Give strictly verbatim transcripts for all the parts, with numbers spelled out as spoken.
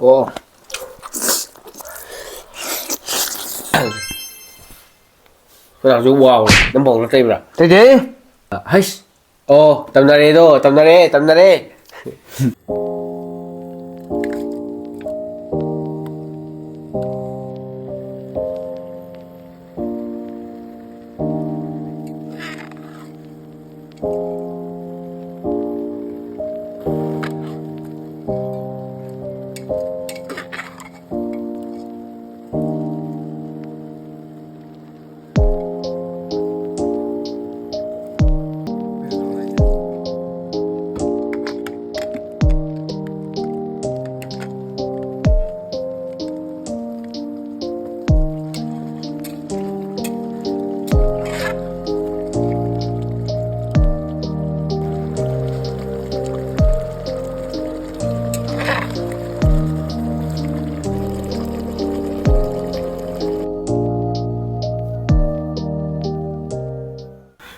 ꯑꯣ꯫ ꯈꯣꯏꯗꯥꯁꯨ ꯋꯥꯎꯔꯦ꯫ ꯅꯪ ꯕꯥꯎ ꯅꯠꯇ꯭ꯔ ꯏꯕ꯭ꯔꯥ? ꯇꯩꯗꯦ꯫ ꯍꯩꯁ꯫ ꯑꯣ, ꯇꯝꯅꯔꯦꯗꯣ, ꯇꯝꯅꯔꯦ, ꯇꯝꯅꯔꯦ꯫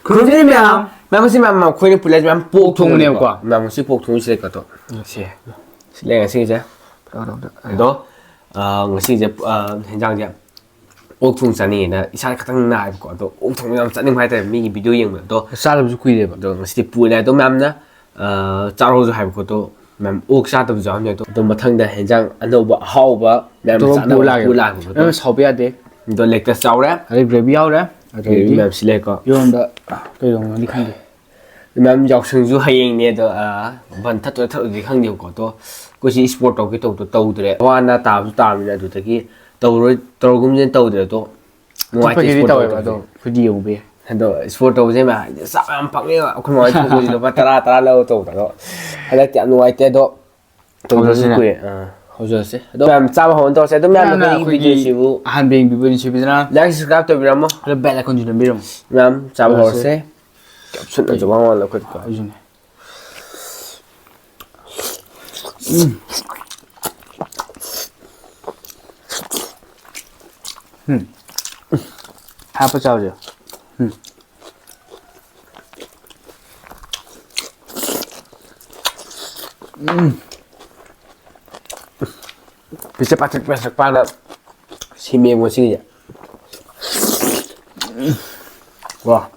ꯈꯨꯔꯨꯝꯖꯔꯤ ꯃꯌꯥꯝ꯫ ꯃꯌꯥꯝ, ꯃꯁꯤ ꯃꯌꯥꯝ ꯑꯩꯈꯣꯏꯅ ꯄꯨꯜꯂꯁꯤ ꯃꯌꯥꯝ ꯄꯣꯛ ꯊꯣꯡꯕꯅꯦꯕꯀꯣ꯫ ꯊꯣꯡꯕꯅꯦꯕꯀꯣ꯫ ꯃꯌꯥꯝ, ꯉꯁꯤ ꯄꯣꯛ ꯊꯣꯡꯕꯁꯤ ꯂꯩꯀꯣ꯫ ꯁꯤ꯫ ꯁꯤ ꯂꯩ ꯉꯁꯤꯒꯤꯁꯦ꯫ ꯀꯩꯅꯣꯗ꯫ ꯑꯗꯣ, ꯑ, ꯉꯁꯤꯁꯦ, ꯑ, ꯍꯦꯟꯖꯥꯡꯁꯦ ꯑꯣꯛ ꯊꯣꯡ ꯆꯥꯅꯤꯡꯉꯦꯅ ꯏꯁꯥꯗ ꯈꯇꯪ ꯅꯥꯏꯕꯀꯣ꯫ ꯑꯗꯣ ꯑꯣꯛ ꯊꯣꯡꯕ ꯌꯥꯝ ꯆꯥꯅꯤꯡꯕ ꯍꯥꯏꯇꯥꯔꯦ, ꯃꯤꯒꯤ video ꯌꯦꯡꯕꯗ꯫ ꯑꯗꯣ ꯆꯥꯗꯕꯁꯨ ꯀꯨꯏꯔꯦꯕ꯫ ꯑꯗꯣ ꯉꯁꯤꯗꯤ ꯄꯨꯔꯦ꯫ ꯑꯗꯣ ꯃꯌꯥꯝꯅ, ꯑ, ꯆꯥꯔꯣꯁꯨ ꯍꯥꯏꯕꯀꯣ꯫ ꯑꯗꯣ ꯃꯌꯥꯝ ꯑꯣꯛ ꯆꯥꯗꯕꯁꯨ ꯌꯥꯎꯔꯝꯅꯤ꯫ ꯑꯗꯣ, ꯑꯗꯣ ꯃꯊꯪꯗ ꯍꯦꯟꯖꯥꯡ ꯑꯅꯧꯕ ꯑꯍꯥꯎꯕ ꯃꯌꯥꯝ ꯑꯗꯨꯒ ꯆꯥꯅꯕ ꯄꯨ ꯂꯥꯛꯑꯦꯕ꯫ ꯄꯨ ꯂꯥꯛꯑꯦꯕꯀꯣ꯫ ꯑꯗꯣ ꯃꯌꯥꯝ ꯁꯥꯎꯕ ꯌꯥꯗꯦ꯫ ꯑꯗꯣ ꯂꯦꯛꯇꯁ ꯌꯥꯎꯔꯦ꯫ ꯑꯗꯩ gravy ꯌꯥꯎꯔꯦ꯫ Gravy ꯑꯗꯩꯗꯤ ꯃꯌꯥꯝ ꯁꯤ ꯂꯩꯀꯣ꯫ ꯏꯔꯣꯟꯕ ꯀꯩꯗꯧꯅꯣꯗꯤ ꯈꯪꯗꯦ꯫ ꯃꯌꯥꯝ ꯌꯥꯎꯁꯪꯁꯨ ꯍꯌꯦꯡꯅꯦ꯫ ꯑꯗꯣ, ꯑ, ꯕꯟ ꯊꯠꯇꯣꯏꯔꯥ ꯊꯠꯂꯣꯏꯗꯤ ꯈꯪꯗꯦꯕꯀꯣ꯫ ꯑꯗꯣ ꯑꯩꯈꯣꯏꯁꯤ sport ꯇꯧꯒꯦ ꯇꯧꯕꯗꯣ ꯇꯧꯗ꯭ꯔꯦ꯫ ꯋꯥꯅ ꯇꯥꯕꯁꯨ ꯇꯥꯕꯅꯤꯅ ꯑꯗꯨꯗꯒꯤ ꯇꯧꯔꯣꯏ, ꯇꯧꯔꯒꯨꯝꯁꯦꯅ ꯇꯧꯗ꯭ꯔꯦ꯫ ꯑꯗꯣ ꯅꯨꯡꯉꯥꯏꯇꯦ ꯊꯠꯄꯒꯤꯗꯤ sport ꯇꯧꯋꯦꯕ, ꯇꯧꯗꯕꯁꯦ꯫ ꯑꯗꯣ ꯑꯩꯈꯣꯏꯗꯤ ꯌꯦꯡꯉꯨꯕ ꯌꯥꯏ꯫ ꯑꯗꯣ sport ꯇꯧꯕꯁꯦ ꯃꯌꯥꯝ ꯍꯥꯏꯗꯤ ꯆꯥꯛ ꯌꯥꯝ ꯐꯪꯉꯦꯕ꯫ ꯑꯩꯈꯣꯏ ꯃꯃꯥꯏ ꯊꯣꯛꯄꯁꯤ ꯂꯨꯄꯥ ꯇꯔꯥ, ꯇꯔꯥ ꯂꯧꯔ ꯇꯧꯕꯗꯣ꯫ ꯍꯟꯗꯛꯇꯤ ꯌꯥꯝ ꯅꯨꯡꯉꯥꯏꯇꯦ꯫ ꯑꯗꯣ ꯇꯧꯗꯕꯁꯨ ꯍꯧꯖꯤꯛꯁꯤꯅꯦ꯫ ꯀꯨꯏꯔꯦ꯫ ꯑꯥ, ꯍꯧꯖꯤꯛꯁꯦ꯫ ꯑꯗꯣ ꯃꯌꯥꯝ ꯆꯥꯕ ꯍꯧꯅ ꯇꯧꯔꯁꯦ꯫ ꯑꯗꯣ ꯃꯌꯥꯝꯅ ꯃꯌꯥꯝꯅ ꯑꯩꯈꯣꯏꯒꯤ ꯑꯩꯈꯣꯏꯒꯤ video ꯁꯤꯕꯨ ꯑꯍꯥꯟꯕ ꯌꯦꯡꯕꯤꯕ ꯅꯨꯡꯁꯤꯕꯤꯗꯨꯅ like, subscribe ꯇꯧꯕꯤꯔꯝꯃꯣ꯫ ꯑꯗꯣ bell icon ꯁꯨ ꯅꯝꯕꯤꯔꯝꯃꯣ꯫ ꯃꯌꯥꯝ ꯆꯥꯕ ꯍꯧꯔꯁꯦ꯫ ꯍꯧꯔꯁꯦ꯫ ꯀꯌꯥꯝ ꯁꯨꯠꯅ ꯆꯨꯕ ꯃꯥꯜꯂꯦ ꯑꯩꯈꯣꯏꯗꯤꯀꯣ꯫ ꯑꯩꯁꯨꯅꯦ꯫ ꯎꯝ꯫ ꯎꯝ꯫ ꯍꯥꯞꯄ ꯆꯥꯎꯁꯦ꯫ ꯎꯝ꯫ ꯎꯝ꯫ ꯄꯤꯁꯛ ꯄꯥꯁꯛ ꯄꯥꯁꯛ ꯄꯥꯅ ꯁꯤꯃꯦ ꯉꯁꯤꯒꯤꯁꯦ꯫ ꯎꯝ꯫ ꯋꯥ꯫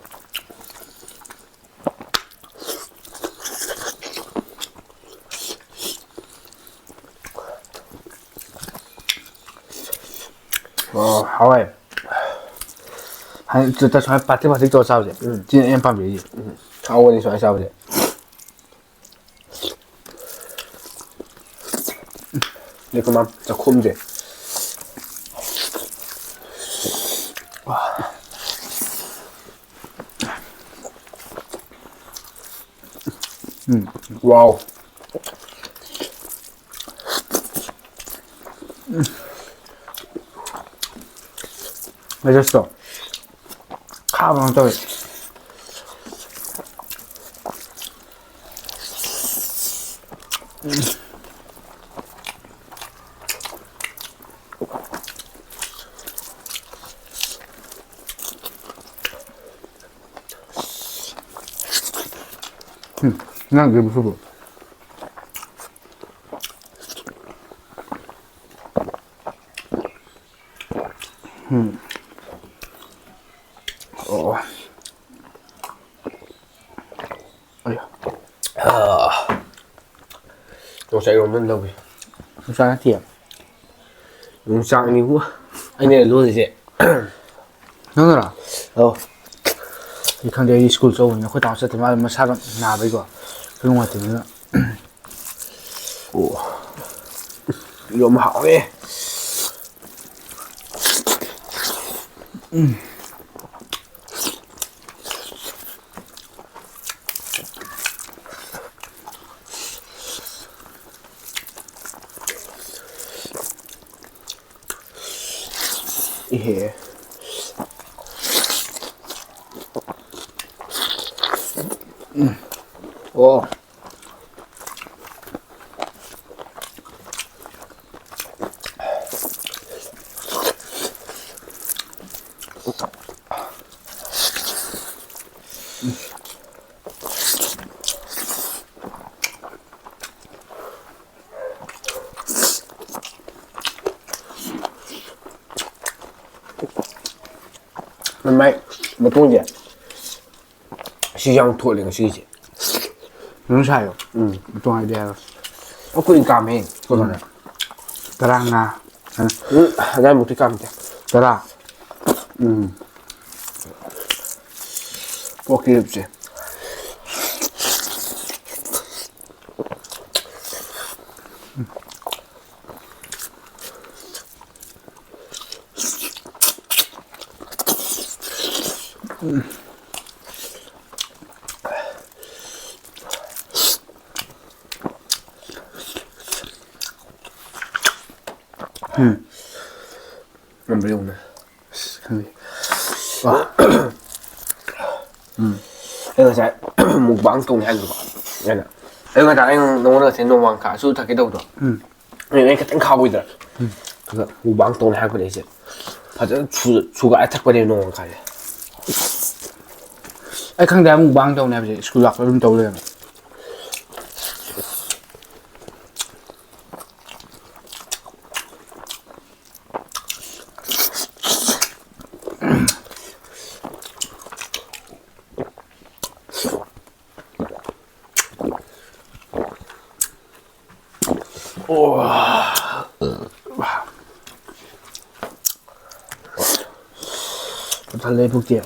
ꯑꯣ, ꯍꯥꯎꯋꯦ꯫ ꯍꯥꯏꯗꯤ ꯆꯨ-, ꯆꯨ-, ꯁꯨꯃꯥꯏꯅ ꯄꯥꯊꯤ ꯄꯥꯊꯤ ꯇꯧꯔ ꯆꯥꯕꯁꯦ꯫ ꯎꯝ꯫ ꯁꯤꯅ ꯑꯩꯅ ꯄꯥꯝꯖꯩꯁꯦ꯫ ꯎꯝ꯫ ꯍꯥꯎꯕꯅꯤ ꯁꯨꯃꯥꯏꯅ ꯆꯥꯕꯁꯦ꯫ ꯂꯩꯈꯣꯝ ꯆꯥꯛꯈꯣꯝꯁꯦ꯫ ꯎꯝ꯫ ꯋꯥꯎ꯫ ꯃꯦꯁꯦꯁꯇꯣ ꯈꯥꯕ ꯑꯃ ꯇꯧꯋꯦ꯫ ꯎꯝ, ꯅꯪ ꯒꯦꯝ ꯁꯨꯕ꯭ꯔꯣ? ꯎꯝ꯫ ꯑꯣ꯫ ꯑꯌꯥ꯫ ꯑꯥ꯫ ꯌꯣꯡꯆꯥꯛ ꯏꯔꯣꯝꯕ ꯑꯣꯏꯅ ꯂꯧꯒꯦ꯫ ꯌꯣꯡꯆꯥꯛ ꯅꯠꯇꯤꯌꯦ꯫ ꯌꯣꯡꯆꯥꯛꯅꯤꯕꯨ꯫ ꯑꯩꯅ ꯂꯣꯜꯂꯤꯁꯦ꯫ ꯅꯪꯅꯔꯣ? ꯑꯧ꯫ ꯑꯩ ꯈꯪꯗꯦ, ꯑꯩ ꯁ꯭ꯀꯨꯜ ꯆꯧꯕꯅꯤꯅ ꯑꯩꯈꯣꯏ ꯇꯥꯃꯣ ꯆꯠꯇꯦ, ꯃꯥ ꯃꯁꯥꯗꯣ ꯅꯥꯕꯩꯀꯣ꯫ ꯈꯔ ꯅꯨꯡꯉꯥꯏꯇꯕꯅꯤꯅ꯫ ꯑꯣ꯫ ꯏꯔꯣꯝꯕ ꯍꯥꯎꯋꯦ꯫ ꯎꯝ꯫ ꯏꯍꯦ꯫ ꯎꯝ꯫ ꯑꯣ꯫ ꯃꯥꯏ ꯃꯇꯣꯡꯁꯦ ꯁꯤ ꯌꯥꯝ ꯊꯣꯠꯂꯦ ꯉꯁꯤꯒꯤꯁꯦ꯫ ꯅꯪ ꯁꯥꯏꯌꯣ꯫ ꯎꯝ꯫ ꯃꯇꯣꯡ ꯍꯥꯏꯗꯤ ꯍꯥꯏꯔꯣ꯫ ꯑꯩꯈꯣꯏ ꯀꯥꯝꯃꯦ꯫ ꯀꯣꯟꯅ꯫ ꯇꯔꯥꯃꯉꯥ꯫ ꯎꯝ, ꯑꯗꯥꯏꯃꯨꯛꯇꯤ ꯀꯥꯝꯗꯦ꯫ ꯇꯔꯥ꯫ ꯎꯝ꯫ ꯄꯣꯛꯀꯤ ꯔꯤꯞꯁꯦ꯫ ꯎꯝ꯫ ꯉꯝꯕ꯭ꯔꯥ ꯌꯦꯡꯉꯨꯅꯦ꯫ ꯑꯁ, ꯈꯪꯗꯦ꯫ ꯑꯩ ꯉꯁꯥꯏ ꯃꯨꯛꯕꯥꯡ ꯇꯧꯅꯤ ꯍꯥꯏꯕꯗꯣ꯫ ꯑꯩꯅ, ꯑꯩ ꯉꯁꯥꯏ ꯑꯩ ꯅꯉꯣꯟꯗ ꯉꯁꯥꯏ ꯅꯣꯡꯃꯥꯡꯈꯥ ꯑꯆꯨ ꯊꯛꯀꯦ ꯇꯧꯕꯗꯣ꯫ ꯎꯝ꯫ ꯑꯩꯅ, ꯑꯩ ꯈꯤꯇꯪ ꯈꯥꯎꯕꯤꯗ꯭ꯔꯥ? ꯎꯝ꯫ ꯑꯗꯨꯒ ꯃꯨꯛꯕꯥꯡ ꯇꯧꯅꯤ ꯍꯥꯏꯔꯛꯄꯗ ꯑꯩꯁꯦ ꯐꯖꯅ ꯁꯨ-, ꯁꯨꯒꯥꯏꯔ ꯊꯛꯄꯅꯦ ꯅꯣꯡꯃꯥꯡꯈꯥꯁꯦ꯫ ꯑꯩ ꯈꯪꯗꯦ, ꯃꯨꯛꯕꯥꯡ ꯇꯧꯅꯤ ꯍꯥꯏꯕꯁꯦ ꯁ꯭ꯀꯨꯜ ꯂꯥꯛꯄ ꯑꯗꯨꯝ ꯇꯧ ꯂꯩꯔꯝꯃꯦ꯫ ꯑꯣ꯫ ꯄꯨꯛ ꯊꯜꯂꯦ, ꯄꯨꯛꯇꯤ꯫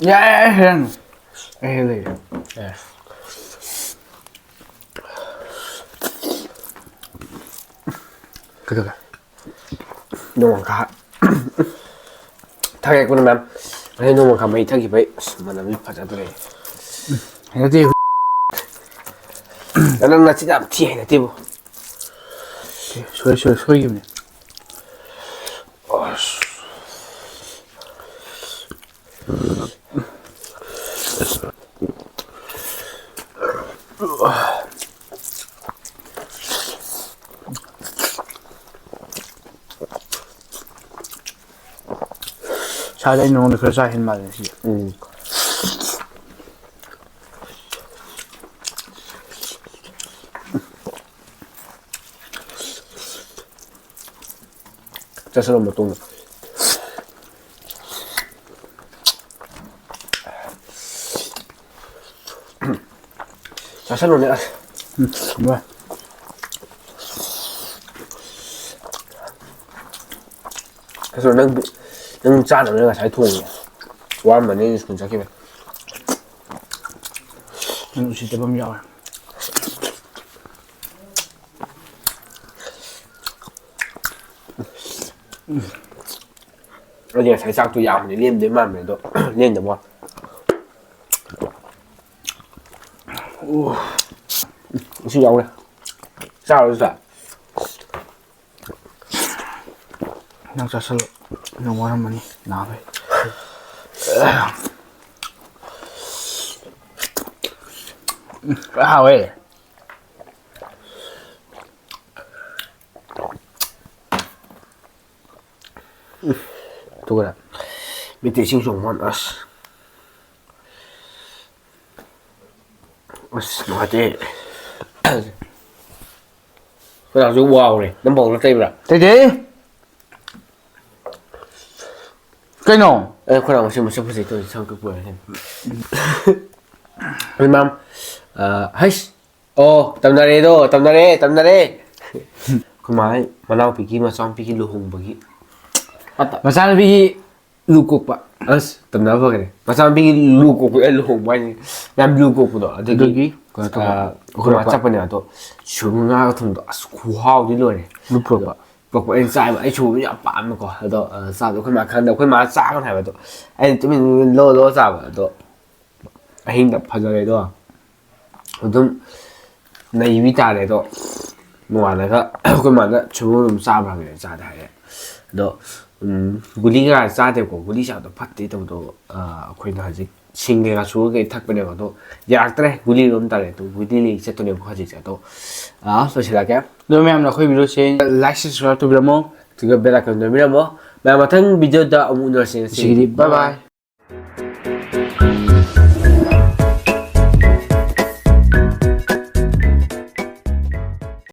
ꯌꯥꯏ, ꯌꯥꯏ, ꯌꯥꯏ꯫ ꯑꯩ ꯂꯩꯔꯦ꯫ ꯑꯦ꯫ ꯀꯩꯗꯧꯔꯦ? ꯅꯣꯡꯃꯪꯈꯥ ꯊꯛꯑꯦꯀꯣ ꯃꯌꯥꯝ꯫ ꯑꯩ ꯅꯣꯡꯃꯪꯈꯥ ꯃꯍꯤ ꯊꯛꯈꯤꯕꯩ ꯑꯁ ꯃꯅꯝꯗꯤ ꯐꯖꯗ꯭ꯔꯦ꯫ ꯍꯩꯅꯗꯦ꯫ ꯅꯪ ꯅꯆꯤꯟ ꯌꯥꯝ ꯊꯤ, ꯍꯩꯅꯗꯦꯕꯣ꯫ ꯁꯣꯏ ꯁꯣꯏ ꯁꯣꯏꯈꯤꯕꯅꯦ꯫ ꯑꯁ꯫ ꯁꯥꯗ ꯑꯩ ꯅꯉꯣꯟꯗ ꯈꯔ ꯆꯥ ꯍꯦꯟ ꯃꯥꯜꯂꯦ ꯉꯁꯤꯗꯤ꯫ ꯎꯝ꯫ ꯆꯥꯁꯤꯜꯂ ꯃꯇꯨꯡꯗ꯫ ꯆꯥꯁꯤꯜꯂꯨꯅꯦ ꯑꯁ꯫ ꯎꯝ, ꯊꯨꯝꯃꯦ꯫ ꯑꯁ, ꯅꯪ, ꯅꯪ ꯆꯥꯅꯕꯅꯦ ꯉꯁꯥꯏ ꯊꯣꯡꯉꯤ꯫ ꯋꯥꯔꯝꯕꯅꯤ ꯑꯩꯅ ꯁ꯭ꯀꯨꯜ ꯆꯠꯈꯤꯕ꯫ ꯅꯪ ꯎꯁꯤꯠꯇꯕ ꯑꯃ ꯌꯥꯎꯔꯦ꯫ ꯑꯩꯗꯤ ꯉꯁꯥꯏ ꯆꯥꯛꯇꯣ ꯌꯥꯝꯕꯅꯤ ꯂꯦꯝꯗꯣꯏ ꯃꯥꯟꯕꯅꯦ ꯑꯗꯣ ꯂꯦꯝꯗꯕ ꯋꯥꯅꯤ꯫ ꯎ, ꯏꯁꯤꯡ ꯌꯥꯎꯔꯦ꯫ ꯆꯥꯔꯣ ꯆꯥ꯫ ꯅꯪ ꯆꯥꯁꯜꯂꯣ꯫ ꯅꯪ ꯋꯥꯔꯝꯃꯅꯤ ꯅꯥꯕꯩ꯫ ꯎꯝ, ꯐꯖꯅ ꯍꯥꯎꯋꯦ꯫ ꯎꯝ, ꯑꯗꯨꯒ ꯃꯤꯠꯇ ꯏꯁꯤꯡ ꯆꯣꯡꯕ ꯋꯥꯅꯤ, ꯑꯁ꯫ ꯑꯁ, ꯅꯨꯡꯉꯥꯏꯇꯦ꯫ ꯑꯩꯈꯣꯏ ꯗꯥꯁꯨ ꯋꯥꯎꯔꯦ꯫ ꯅꯪ ꯕꯥꯎꯗ ꯇꯩꯕ꯭ꯔꯥ? ꯇꯩꯗꯦ꯫ ꯀꯩꯅꯣ? ꯑꯦ, ꯑꯩꯈꯣꯏ ꯗꯥ ꯉꯁꯤ ꯃꯁꯛ ꯐꯖꯩ ꯇꯧꯔꯤ, ꯁꯝ ꯀꯛꯄ ꯑꯣꯏꯔꯦ꯫ ꯏꯃꯥꯝ, ꯑ, ꯍꯩꯁ꯫ ꯑꯣ, ꯇꯝꯅꯔꯦꯗꯣ, ꯇꯝꯅꯔꯦ, ꯇꯝꯅꯔꯦ꯫ ꯑꯩꯈꯣꯏ ꯃꯥ ꯃꯅꯥꯎꯄꯤꯒꯤ ꯃꯆꯥꯅꯨꯄꯤꯒꯤ ꯂꯨꯍꯣꯡꯕꯒꯤ꯫ ꯃꯆꯥꯅꯨꯄꯤꯒꯤ ꯂꯨ ꯀꯣꯛꯄ꯫ ꯑꯁ, ꯇꯝꯅꯕ ꯐꯈ꯭ꯔꯦ꯫ ꯃꯆꯥꯅꯨꯄꯤꯒꯤ ꯂꯨ ꯀꯣꯛꯄ, ꯑꯦ, ꯂꯨꯍꯣꯡꯕ ꯍꯥꯏꯅꯤ꯫ ꯌꯥꯝ ꯂꯨ ꯀꯣꯛꯄꯗꯣ꯫ ꯑꯗꯨꯒꯤ, ꯑꯗꯨꯒꯤ ꯀꯩꯅꯣ ꯇꯧꯕ, ꯑ, ꯑꯩꯈꯣꯏ ꯃꯥ ꯄꯨꯔꯛꯄ꯫ ꯆꯠꯄꯅꯦ ꯑꯗꯣ꯫ ꯁꯣꯏꯕꯨꯝ ꯉꯥꯒ ꯊꯣꯡꯕꯗꯣ꯫ ꯑꯁ, ꯈꯨꯍꯥꯎꯗꯤ ꯂꯣꯏꯔꯦ꯫ ꯂꯨ ꯄꯨꯔꯛꯄ꯫ ꯑꯗꯣ ꯄꯨꯔꯛꯄ ꯑꯩꯅ ꯆꯥꯏꯕ꯫ ꯑꯩ ꯁꯣꯏꯕꯨꯝ ꯌꯥꯝ ꯄꯥꯝꯃꯦꯀꯣ꯫ ꯑꯗꯣ, ꯑ, ꯆꯥꯕꯗꯣ ꯑꯩꯈꯣꯏ ꯃꯥ ꯈꯪꯗ-, ꯑꯩꯈꯣꯏ ꯃꯥ ꯆꯥꯒꯅꯨ ꯍꯥꯏꯕ ꯑꯗꯣ꯫ ꯑꯩꯅ ꯇꯨꯃꯤꯟ ꯇꯨꯃꯤꯟ ꯂꯧꯔ ꯂꯧꯔ ꯆꯥꯕ꯫ ꯑꯗꯣ ꯑꯍꯤꯡꯗ ꯐꯖꯔꯦꯗꯣ꯫ ꯑꯗꯨꯝ ꯅꯩꯕꯤ ꯇꯥꯔꯦꯗꯣ꯫ ꯅꯣꯡꯉꯥꯜꯂꯒ ꯑꯩꯈꯣꯏ ꯃꯥꯅ ꯁꯨꯝ ꯑꯗꯨꯝ ꯆꯥꯕ꯭ꯔꯥ ꯍꯪꯉꯦ, ꯆꯥꯗꯦ ꯍꯥꯏꯔꯦ꯫ ꯑꯗꯣ ꯎꯝ, ꯒꯨꯂꯤ ꯀꯩꯀꯥ ꯆꯥꯗꯦꯕꯀꯣ꯫ ꯒꯨꯂꯤ ꯆꯥꯕꯗꯣ ꯐꯠꯇꯦ ꯇꯧꯕꯗꯣ, ꯑꯩꯈꯣꯏꯅ ꯍꯧꯖꯤꯛ ꯁꯤꯡ ꯀꯩꯀꯥ ꯁꯨꯔꯒ ꯀꯩ ꯊꯛꯄꯅꯦꯕ꯫ ꯑꯗꯣ ꯌꯥꯔꯛꯇ꯭ꯔꯦ, ꯒꯨꯂꯤ ꯑꯗꯨꯝ ꯇꯥꯔꯦ꯫ ꯑꯗꯣ ꯒꯨꯂꯤ ꯂꯩ ꯆꯠꯇꯣꯏꯅꯦꯕꯀꯣ ꯍꯧꯖꯤꯛꯁꯦ꯫ ꯑꯗꯣ ꯑꯥ, ꯂꯣꯏꯁꯤꯜꯂꯛꯑꯒꯦ꯫ ꯑꯗꯣ ꯃꯌꯥꯝꯅ ꯑꯩꯈꯣꯏ ꯚꯤꯗꯤꯑꯣꯁꯦ ꯂꯥꯏꯛ, ꯁꯕꯁꯀ꯭ꯔꯥꯏꯕ ꯇꯧꯕꯤꯔꯝꯃꯣ, ꯑꯗꯨꯒ ꯕꯦꯜ ꯑꯥꯏꯀꯟ ꯅꯝꯕꯤꯔꯝꯃꯣ꯫ ꯃꯌꯥꯝ ꯃꯊꯪ ꯚꯤꯗꯤꯑꯣꯗ ꯑꯃꯨꯛ ꯎꯅꯔꯁꯦ꯫ ꯉꯁꯤꯒꯤꯗꯤ ꯕꯥꯏ ꯕꯥꯏ꯫